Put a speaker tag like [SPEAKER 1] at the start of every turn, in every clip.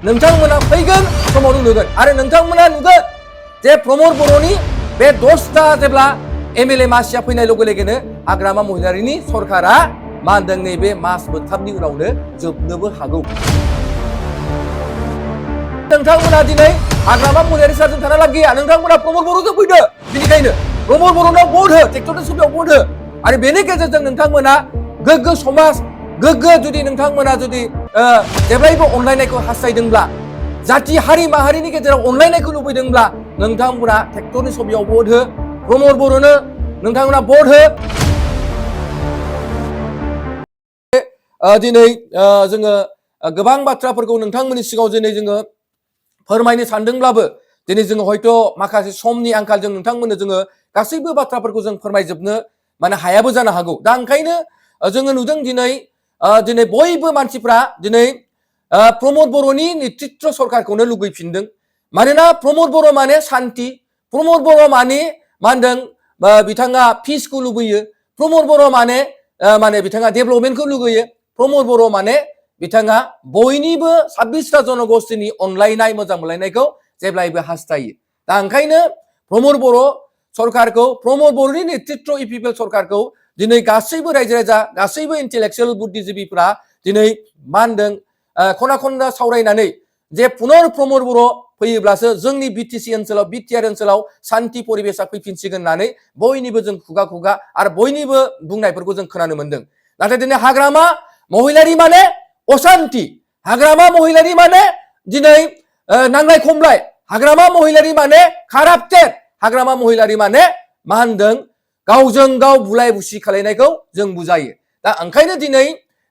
[SPEAKER 1] नोंथांमोना फैगोन समावनो नुगोन आरो नोंथांमोना नुगोन जे प्रमद बर'नि बे 10टा जेब्ला एमएलए मासिया फैनाय लोगो लोगोनो हाग्रामा महिलारिनि सरकारा मा होनदों नैबे मास मोनथामनि उनावनो जोबनोबो हागौ। नोंथांमोना दिनै हाग्रामा महिलारि सारजों थाना लाब गैया, नोंथांमोना प्रमद बर'जों फैदो। बेनिखायनो प्रमद बर'नाव भट हो, ट्रेक्टरनि सुबिदायाव भट हो आरो बेनि गेजेरजों नोंथांमोना गोग्गो समाज गोग्गो जुदि नोंथांमोना जुदि जेब्लायबो अनलायनायखौ हास्थायदोंब्ला जाथि हारि माहारिनि गेजेराव अनलायनायखौ लुबैदोंब्ला नोंथांमोना ट्रेक्टरनि सुबिदायाव भट हो, प्रमद बर'नो नोंथांमोना भट हो। दिनै जोङो गोबां बाथ्राफोरखौ नोंथांमोननि सिगाङाव दिनै जोङो फोरमायनो सानदोंब्लाबो दिनै जोङो हयथ' माखासे समनि आंखालजों नोंथांमोननो जोङो गासैबो बाथ्राफोरखौ जों फोरमायजोबनो माने हायाबो जानो हागौ। दा ओंखायनो जोङो नुदों दिनै बयबो मानसिफ्रा दिनै प्रमद बर'नि नेतृत्व सरकारखौनो लुगैफिनदों। मानोना प्रमद बर' माने शान्ति, प्रमद बर' माने मा होनदों बिथाङा पिसखौ लुबैयो, प्रमद बर' माने बिथाङा डेभेलपमेन्टखौ लुगैयो, प्रमद बर' माने बिथाङा बयनिबो 26टा जनगोष्ठीनि अनलायनाय मोजां मोनलायनायखौ जेब्लायबो हास्थायो। दा ओंखायनो प्रमद बर' सरकारखौ, प्रमद बर'नि नेतृत्व इउपिपिएल सरकारखौ दिनै गासैबो रायजो राजा गासैबो इन्टेलेक्चुयेल बुद्धिजीबिफ्रा दिनै मा होनदों खना खनला सावरायनानै जे पुनर प्रमद बर' फैयोब्लासो जोंनि बिटिसि ओनसोलाव बिटिआर ओनसोलाव शान्ति परिबेसा फैफिनसिगोन होननानै बयनिबो जों खुगा खुगा आरो बयनिबो बुंनायफोरखौ जों खोनानो मोनदों। नाथाय दिनै हाग्रामा महिलारि माने अशान्ति, हाग्रामा महिलारि माने दिनै नांलाय खमलाय, हाग्रामा महिलारि माने काराप्टेड, हाग्रामा महिलारि माने मा होनदों गावजों गाव बुलाय बुसि खालायनायखौ जों बुजायो। दा ओंखायनो दिनै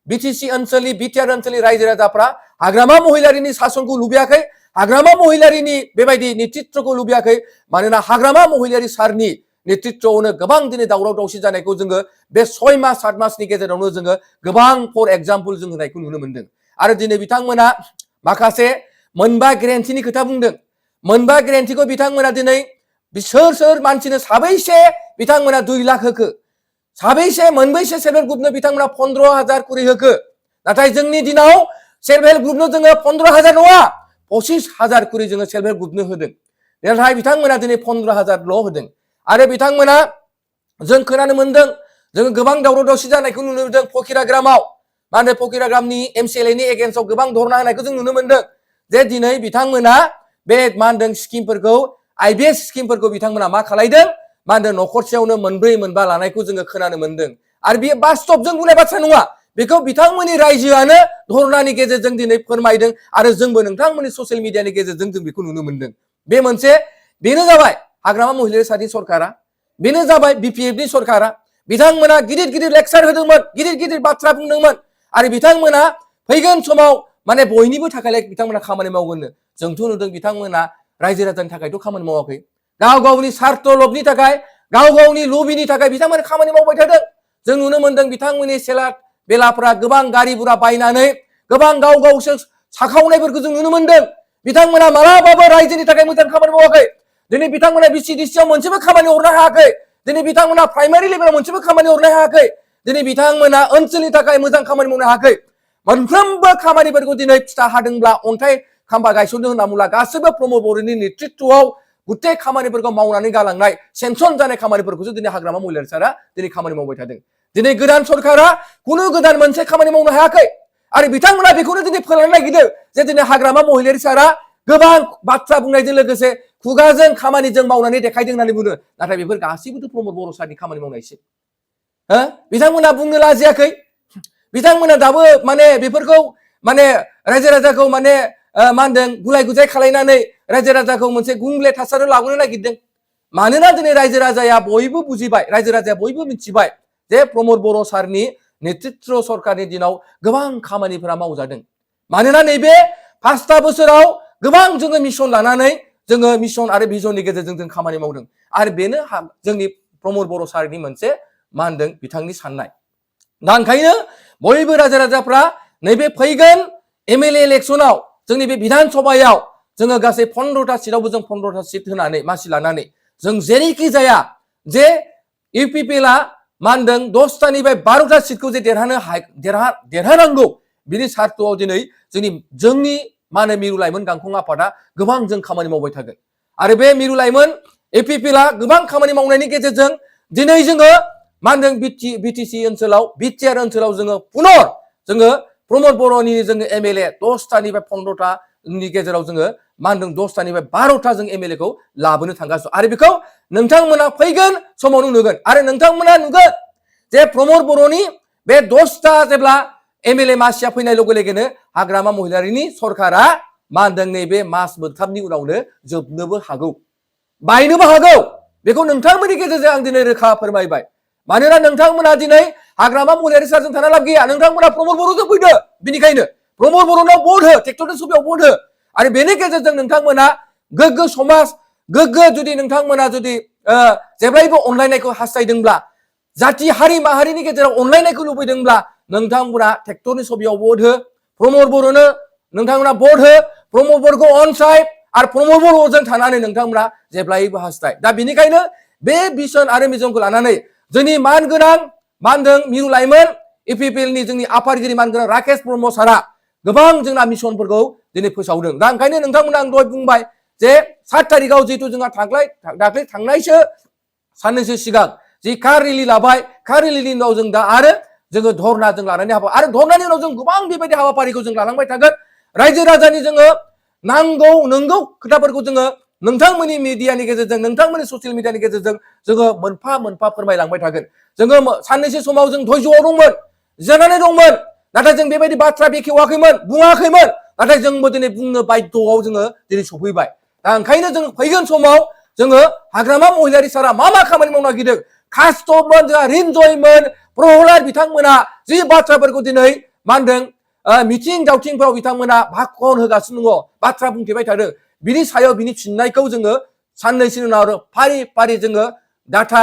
[SPEAKER 1] बिटिसि ओनसोलनि बिटिआर ओनसोलनि रायजो राजाफ्रा हाग्रामा महिलारिनि सासनखौ लुबैयाखै, हाग्रामा महिलारिनि बेबायदि नेतृत्वखौ लुबैयाखै। मानोना हाग्रामा महिलारि सारनि नेतृत्वआवनो गोबां दिनै दावराव दावसि जानायखौ जोङो बे 6 मास 7 मासनि गेजेरावनो जोङो गोबां फर एग्जाम्पल जों होनायखौ नुनो मोनदों। आरो दिनै बिथांमोना माखासे मोनबा ग्यारेन्टिनि खोथा बुंदों। मोनबा ग्यारेन्टिखौ बिथांमोना दिनै सोर मानसिनो साबैसे बिथांमोना 2 लाख होखो, साबैसे मोनबैसे सेल्फ हेल्प ग्रुपनो बिथांमोना 15,000 करि होखो। नाथाय जोंनि दिनाव सेल्फ हेल्प ग्रुपनो जोङो 15,000 नङा 25,000 करि जोङो सेल्फ हेल्प ग्रुपनो होदों। नाथाय बिथांमोना दिनै 15,000 ल' होदों। आरो बिथांमोना जों खोनानो मोनदों जोङो गोबां दावराव दावसि जानायखौ नुनो मोनदों फकिराग्रामाव। मा होनो फकिराग्रामनि एमसिएलएनि एगेन्स्टआव गोबां धरना होनायखौ जों नुनो मोनदों। जे दिनै बिथांमोना बे मा होनदों स्किमफोरखौ आइबिएस स्किमफोरखौ बिथांमोना मा खालायदों मा होनदों न'खरसेयावनो मोनब्रै मोनबा लानायखौ जोङो खोनानो मोनदों। आरो बेयो बास्तबजों बुंनाय बाथ्रा नङा, बेखौ बिथांमोननि रायजोआनो धरनानि गेजेरजों दिनै फोरमायदों आरो जोंबो नोंथांमोननि ससियेल मिडियानि गेजेरजों जों बेखौ नुनो मोनदों। बेनो जाबाय हाग्रामा महिलारि सारनि सरकारा, बेनो जाबाय बिपिएफनि सरकारा। बिथांमोना गिदिर गिदिर लेक्सार होदोंमोन, गिदिर गिदिर बाथ्रा बुंदोंमोन आरो बिथांमोना फैगोन समाव माने बयनिबो थाखाय बिथांमोना खामानि मावगोननो। जोंथ' नुदों बिथांमोना रायजो राजानि थाखायथ' खामानि मावाखै, गाव गावनि स्वार्थ लबनि थाखाय, गाव गावनि लबिनि थाखाय बिथांमोना खामानि मावबाय थादों। जों नुनो मोनदों बिथांमोननि सेला बेलाफोरा गोबां गारि गुरा बायनानै गोबां गाव गावसो साखावनायफोरखौ जों नुनो मोनदों। बिथांमोना मालाबाबो रायजोनि थाखाय मोजां खामानि मावाखै। दिनै बिथांमोना बिसिडिसिआव मोनसेबो खामानि हरनो हायाखै। दिनै बिथांमोना प्राइमारि लेभेलाव मोनसेबो खामानि हरनो हायाखै। दिनै बिथांमोना ओनसोलनि थाखाय मोजां खामानि मावनो हायाखै। मोनफ्रोमबो खामानिफोरखौ दिनै फिथा हादोंब्ला अन्थाइ खाम्बा गायसनदों होनना बुंब्ला गासैबो प्रमद बर'नि नेतृत्वआव गुथे खामानिफोरखौ मावनानै गालांनाय सेंसन जानाय खामानिफोरखौसो दिनै हाग्रामा महिलारि सारा दिनै खामानि मावबाय थादों। दिनै गोदान सरकारा खुनु गोदान मोनसे खामानि मावनो हायाखै आरो बिथांमोना बेखौनो दिनै फोलावनो नागिरदों जे दिनै हाग्रामा महिलारि सारा गोबां बाथ्रा बुंनायजों लोगोसे खुगाजों खामानिजों मावनानै देखायदों होननानै बुङो। नाथाय बेफोर गासैबोथ' प्रमद बर' सारनि खामानि मावनायसो। बिथांमोना बुंनो लाजियाखै, बिथांमोना दाबो माने बेफोरखौ माने रायजो राजाखौ माने मा होनदों गुलाय गुजाय खालायनानै रायजो राजाखौ मोनसे गुंग्ले थासारियाव लाबोनो नागिरदों। मानोना दिनै रायजो राजाया बयबो बुजिबाय, रायजो राजाया बयबो मिथिबाय जे प्रमद बर' सारनि नेतृत्व सरकारनि दिनाव गोबां खामानिफोरा मावजादों। मानोना नैबे 5टा बोसोराव गोबां जोङो मिशन लानानै जोङो मिशन आरो भिजननि गेजेरजों जों खामानि मावदों आरो बेनो जोंनि प्रमद बर' सारनि मोनसे मा होनदों बिथांनि साननाय। दा ओंखायनो बयबो रायजो राजाफ्रा नैबे फैगोन एमएलए इलेक्सनाव जोंनि बे बिधान सभायाव जोङो गासै 15टा सिटआवबो जों 15टा सिट होनानै मासि लानानै जों जेरैखि जाया जे इउपिपिएलआ मा होनदों 10टानिफ्राय 12टा सिटखौ जे देरहानांगौ बिनि सार्थआव दिनै जोंनि मा होनो मिरु लाइमोन गांखं आफादा गोबां जों खामानि मावबाय थागोन आरो बे मिरु लाइमोन एपिपिएलआ गोबां खामानि मावनायनि गेजेरजों दिनै जोङो मा होनदों बिटिसि ओनसोलाव बिटिआर ओनसोलाव जोङो पुनर जोङो प्रमद बर'नि जोङो एमएलए 10टानिफ्राय 15टानि गेजेराव जोङो मा होनदों 10टानिफ्राय 12टा जों एमएलएखौ लाबोनो थांगासिनो आरो बेखौ नोंथांमोना फैगोन समावनो नुगोन आरो नोंथांमोना नुगोन जे प्रमद बर'नि बे 10टा जेब्ला एमएलए मासिया फैनाय लोगो लोगोनो हाग्रामा महिलारिनि सरकारा मा होनदों नैबे मास मोनथामनि उनावनो जोबनोबो हागौ बायनोबो हागौ बेखौ नोंथांमोननि गेजेरजों आं दिनै रोखा फोरमायबाय मानोना नोंथांमोना दिनै हाग्रामा महिलारि सारजों थाना लाब गैया नोंथांमोना प्रमद बर'जों फैदो बेनिखायनो प्रमद बर'नाव भट हो ट्रेक्टरनि सुबिदायाव भट हो आरो बेनि गेजेरजों नोंथांमोना गोग्गो समाज गोग्गो जुदि नोंथांमोना जुदि जेब्लायबो अनलायनायखौ हास्थायदोंब्ला जाथि हारि माहारिनि गेजेराव अनलायनायखौ लुबैदोंब्ला नोंथांमोना ट्रेक्टरनि सुबिदायाव भट हो प्रमद बर'नो नोंथांमोना भट हो प्रमद बर'खौ अनसाय आरो प्रमद बर'जों थानानै नोंथांमोना जेब्लायबो हास्थाय दा बेनिखायनो बे भिजन आरो मिजनखौ लानानै जोंनि मानगोनां मा होनदों मिरु लाइमोन एपिपिएलनि जोंनि आफादगिरि मानगोनां राकेश ब्रह्म सारा गोबां जोंना मिशनफोरखौ दिनै फोसावदों दा ओंखायनो नोंथांमोना आं दहाय बुंबाय जे 7 तारिखआव जिहेतु जोंहा दाख्लै थांनायसो साननैसो सिगां जि कार रेलि लाबाय कार रेलिनि उनाव जों दा आरो जोङो धरना जों लानानै हाबा आरो धरनानि उनाव जों गोबां बेबायदि हाबाफारिखौ जों लालांबाय थागोन रायजो राजानि जोङो नंगौ खोथाफोरखौ जोङो नोंथांमोननि मिडियानि गेजेरजों नोंथांमोननि ससियेल मिडियानि गेजेरजों जोङो मोनफा मोनफा फोरमायलांबाय थागोन जोङो साननैसो समाव जों धैर्यआव दंमोन जिरायनानै दंमोन नाथाय जों बेबायदि बाथ्रा बेखेवाखैमोन बुङाखैमोन नाथाय जोंबो दिनै बुंनो बाध्यआव जोङो दिनै सफैबाय दा ओंखायनो जों फैगोन समाव जोङो हाग्रामा महिलारि सारा मा खामानि मावनो नागिरदों कास्टमोन जोंहा रिन्जयमोन प्रहलाद बिथांमोना जि बाथ्राफोरखौ दिनै मा होनदों मिथिं दावथिंफोराव बिथांमोना भाखन होगासिनो दङ बाथ्रा बुंथिबाय थादों बिनि सायाव बिनि फिननायखौ जोङो साननैसोनि उनाव फारि फारि जोङो डाटा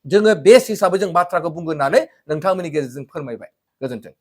[SPEAKER 1] जोङो बेस हिसाबै जों बाथ्राखौ बुंगोन होननानै नोंथांमोननि गेजेरजों फोरमायबाय गोजोन्थों